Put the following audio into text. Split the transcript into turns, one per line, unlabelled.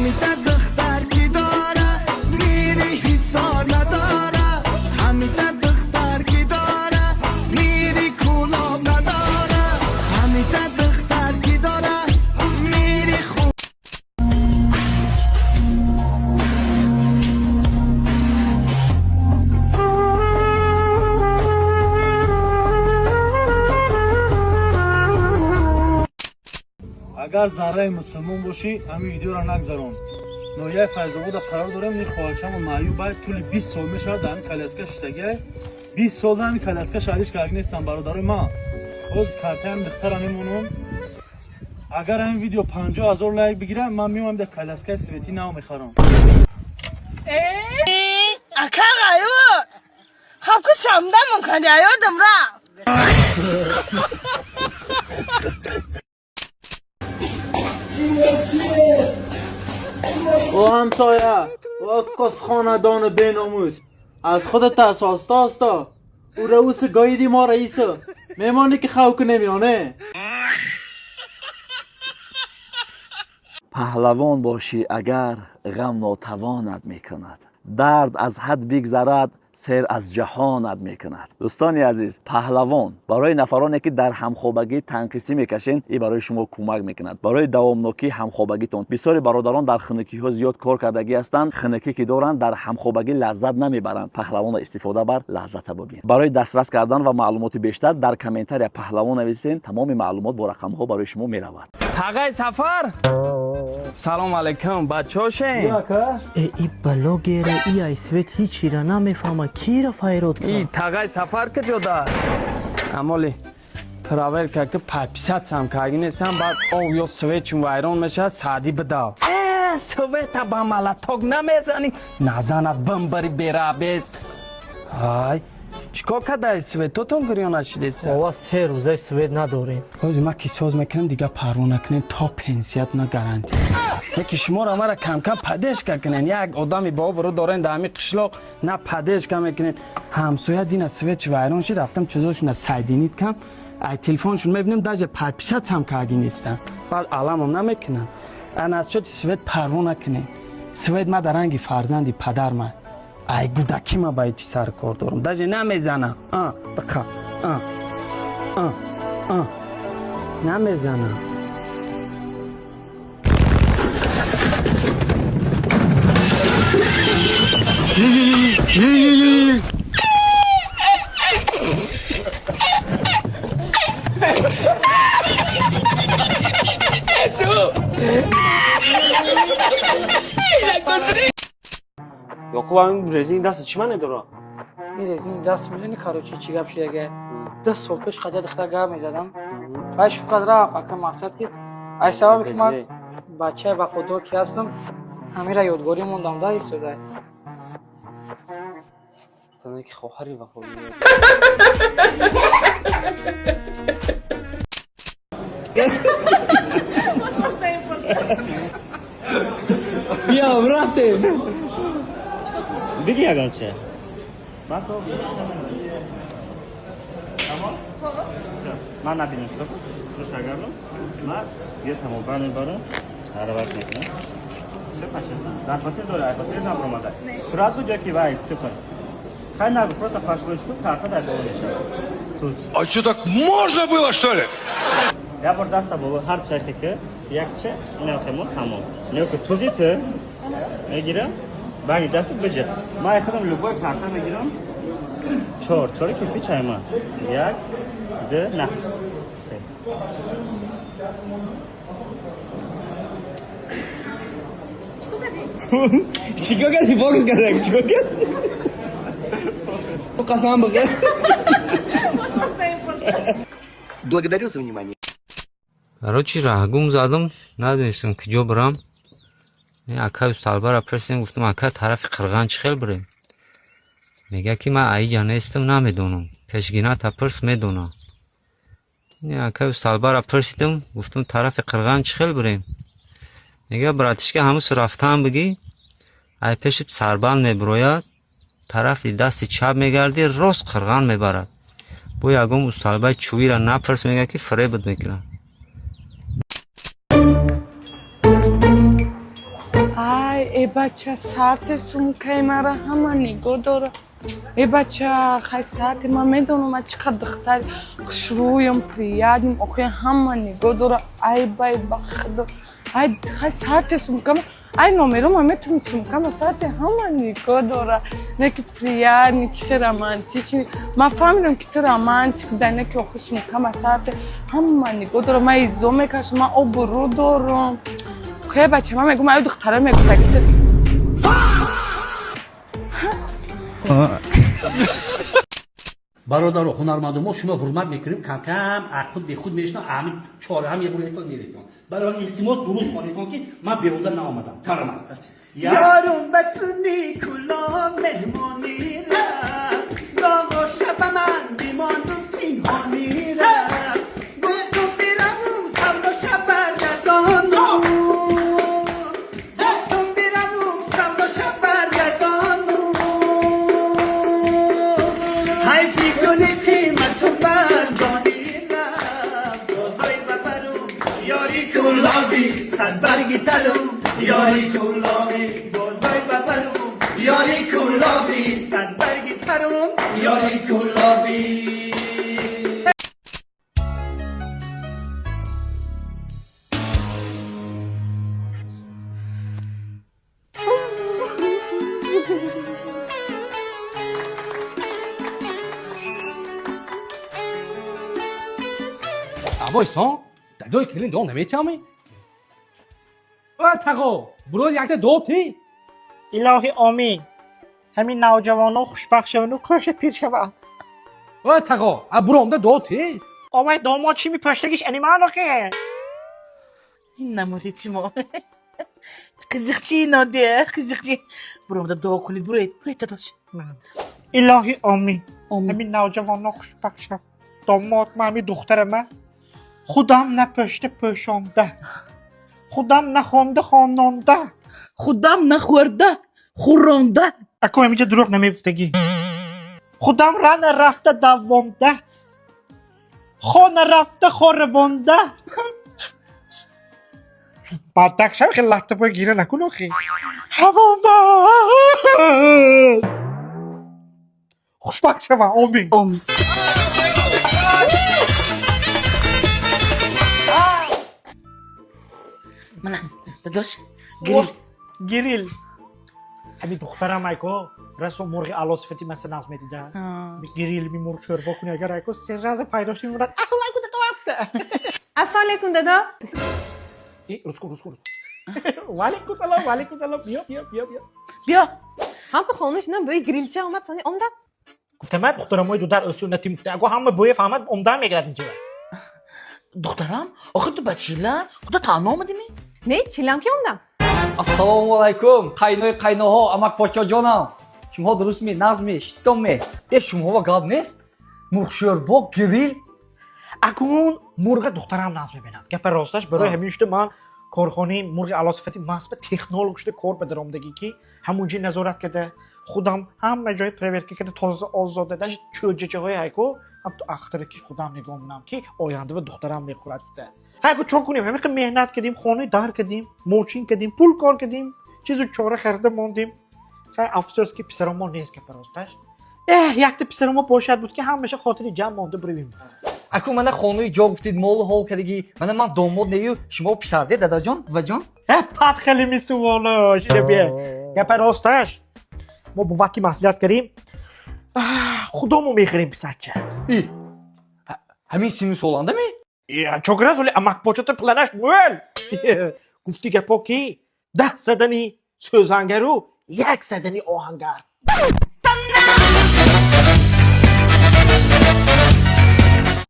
Ҳамита духтар ки дора, мири Ҳисор надора. Ҳамита духтар ки дора, мири Кӯлоб надора. Ҳамита духтар ки дора, мири ху.
Агар зарраи мусулмон бошӣ, ҳамин видеоро нагзарон. Ноҳияи Файзобода қарор дорем. Ин хоҳарчамо маъюбай, тӯли 20 сол мешавад, дар ҳамин коляска шиштагиай. 20 сол дар ҳамин коляска шариш кард нестам. Бародарои ман, боз картаи ҳамин духтара мемонам. Агар ҳамин видео 50 000 лайк бигирам, ман меомам, дар коляскаи свети нав мехарам.
Ака Ғаюр, хоб ку шамда мумкин ёдам рафт.
О ҳамсоя, о косхонадону беномус, аз худат оста оста. Ӯ рауси гоиди мо раису мемонӣ, ки хав кунем ё не?
Паҳлавон бошӣ агар, ғам нотавонат мекунад, дард аз ҳад бигзарад, сер аз ҷаҳонат мекунад. Дӯстони азиз, паҳлавон барои нафароне, ки дар ҳамхобагӣ танқисӣ мекашен, и барои шумо кӯмак мекунад барои давомнокии ҳамхобагитон. Бисёри бародарон дар хунукиҳо зиёд кор кардагӣ ҳастанд, хунукӣ ки доранд, дар ҳамхобагӣ лаззат намебаранд. Паҳлавонро истифода бар, лаззата бубин. Барои дастрас кардан ва маълумоти бештар дар комментария «паҳлавон» нависен, тамоми маълумот бо рақамҳо барои шумо меравад.
Тағай Сафар, салом алейкум, бачошен?
Э, и блогера, и ай свет ҳичира намефаҳма, кира файрод
И
кард.
Тағай Сафар куҷода? Амоли проверка ки подписатсиям карги нестам, баъд ов ё светчун вайрон мешавад, саъдӣ бидав. Э, света ба молоток намезанӣ, назанад бимбари берабез. Ай, чикор кардаи, светотон гирён нашидеса?
Ова, 3 рӯзаи свет надорем.
Ҳозир ман ки соз мекунам, дига парво накунем, то пенсиятна гарантия. Яки шуморо мара камкам поддержка кунен. Як одами бообрӯ дорен дар ҳамин қишлоқ, на поддержка мекунен. Ҳамсоя дина светч вайрон шид, рафтам чизошуна сайдинит кам, ай телефоншон мебинем, даже подписатсиям карги нестам. Баъд аламам намекунам. Ана аз чоти свет парво накунен. Свет ма дар ранги фарзанди падар ма. Ай гудаки ма ба ичи сар кор дорам. Даже намезанам. А, биқа. А. А. А. Намезанам.
Ёқуб, ҳамин резини даст чӣ маъне дорад?
Ин резини даст, медони, короче, чӣ гап шудага? 10 сол пеш қадя духтар гап мезадам, вай шукат рафт. Ака, мақсад ки ай сабабе ки ман бачаи вафодор ки ҳастам, ҳамира ёдгорӣ мондам да истода.
Ки хоҳари вафодор.
Биям, рафтем.
Биги ягонча. Ман набинам, шагарно ман я тамоба мебарам, ҳарават мекунам. Чӣ пашесан дар хотир дора, ай хотир набромада сурат буд ёки вай цифр? Хай, нагу, просто пашлош ку, карта дар боло мешавад туз.
А что, так можно было, что ли?
Як бор даста боло ҳар чахе ки якча инахемо, тамом. Неку тузи ту мегирам, баъди дастат биҷа. Ман ай худам любой карта мегирам, чор чори кирпич айма, як, ду, на, се.
Чикор кардӣ? Фокус кардак, чикор кард? Қасам бихӯр.
Благодарю за внимание.
Короче, раҳгум задам, надонистам куҷо бирам. Акаю салбара пурсидем, гуфтам: «Ака, тарафи Қирған чӣ хел бирем?» Мега, ки ман аиҷа нестам, намедонам, пешгината пурс, медонам. Акаю салбара пурсидам, гуфтам: «Тарафи Қирған чӣ хел бирем?» Мега: «Братишка, ҳамус рафтан бигӣ, ай пешит сарбанд мебирояд, тарафи дасти чап мегардӣ, рост Қирған мебарад. Бо ягон усталбаи чӯвира напурс, мега, ки фиребат мекунад».
Ай, э бача, сарте сумкаи мара ҳама нигоҳ дора. Э бача, хай сарте, ман медонам, ман чӣ қадр духтари хушрӯям, приятный м, охи ҳама нигоҳ дора. Ай бай, ба худо. Ай, хай сарте сумкама. Ай, номерома метавонӣ, сумкама сарте ҳама нигоҳ дора. Не ки приятный, чӣ хел романтичный. Ман фаҳмидам, ки ту романтик будай, не ки охи сумкама сарте ҳама нигоҳ дора. Ман изо мекашам, ман обрӯ дорам. Хе бача, ман мегӯм, аю духтара мегуфтаги ту.
Бародару ҳунарманду, мо шумо ҳурмат мекунем, камкам худ бехуд мешна, ами чораҳам ебурекон меретон. Барои илтимос, дуруст хонетон, ки ман беҳуда наомадам. Тарамат.
Ёрум ба сунни кулом меҳмонӣ рафт, доғо шаба ман бимондум пинҳонӣ рафт. Гуфтум биравум савдо шаб баргардонум, гуфтум биравум савдо шаб баргардонум. Ҳайфи гули қимату барзонӣ рафт. Созой бабарум, ёри кулоби, садбарги тарум, ёри кулоби, бозой бабарум, ёри кулоби, садбарги тарум, ёри кулоби.
Абойсон, дадои келин дуо наметиҳами? О, тағо, буро, якта дуо ти.
Илоҳи омин, ҳамин навҷавоно хушбахт шаванду кӯша пир шаванд.
О, тағо, а буромда дуо ти.
Овай, домод чӣ мипӯштагиш аниманохе?
Намуритимо. Қизиқчи Нодия, қизиқчи. Буромда дуо кунед, буроед, буроед, дадош.
Илоҳи омин, ҳамин навҷавоно хушбахт шав. Домод, ман ҳамин духтарама худам напӯшта пӯшонда, худам нахонда хононда,
Худам нахӯрда, хӯронда.
Ако ҳаминҷа дурӯғ намегуфтагӣ. Худам рана рафта давонда, хона рафта хоравонда. Бадак шав, хел латта бой гира накун охи. Ҳавонда хушбахт шава, омин.
Омин. Мана, дадош, грил.
Гирил. Ҳамин духтарам айко расо мурғи аъло сифати маса нағз медида. Гирил ми мурғ шӯрбо куни, агар айко се раза пайдо шуди мемонад. Ассалому алайкум, дадо, афта.
Ассалому алайкум, дадо.
И, руску, руску, руску. Ваалайкум салом, ваалайкум салом. Биё, биё, биё, биё.
Биё.
Ҳам ту хона шинам, бӯи грилча омад, сони омдам.
Гуфтам, духтарамои дудар осиё натим гуфта. Аго ҳама бӯя фаҳмад, омдан мегирад инҷа.
Духтарам, охир ту ба чила худо танҳо омадими?
Не, чилам ки омдам.
Ассалому алайкум, қайнои қайноҳо, амак почоҷонам. Шумоҳо дурустме, нағзме, шиттонме? Е, шумоҳо гап нест? Мурғшӯрбо, грил.
Акун мурға духтарам нағз мебинад. Гапа росташ, барои ҳамин шуда ман корхонаи мурғи аълосифати маҳз ба технолог шуда кор ба даромадагӣ, ки ҳамунҷи назорат карда, худам ҳама ҷои проверка карда, тоза озода, даже чӯҷачаҳои ҳайко ҳам ту ахтараки худам нигоҳ менам, ки оянда ва духтарам мехӯрад гуфта. Хайко чо кунем, ҳамин қадр меҳнат кардем, хонаи дар кардем, мошин кардем, пул кор кардем, чизу чора харида мондем. Хай, афсӯс, ки писаромо нест, гапа росташ. Эҳ, якта писаромо бошад буд, ки ҳамаша хотири ҷамъ монда буравем.
Аку мана хонаи ҷо гуфтид, молу ҳол кардагӣ. Мана ман домод нею, шумо писарде, дадаҷон, буваҷон?
Э, пат хеле мисуволош, бе. Гапа росташ, мо буват ки маслиҳат кардем, худомо мехӯрем писарча.
И, ҳамин синну соланда ми?
Чокрас, оли амакпочата планаш мӯл. Гуфти гапо, ки 10 задани сӯзангару як задани оҳангар.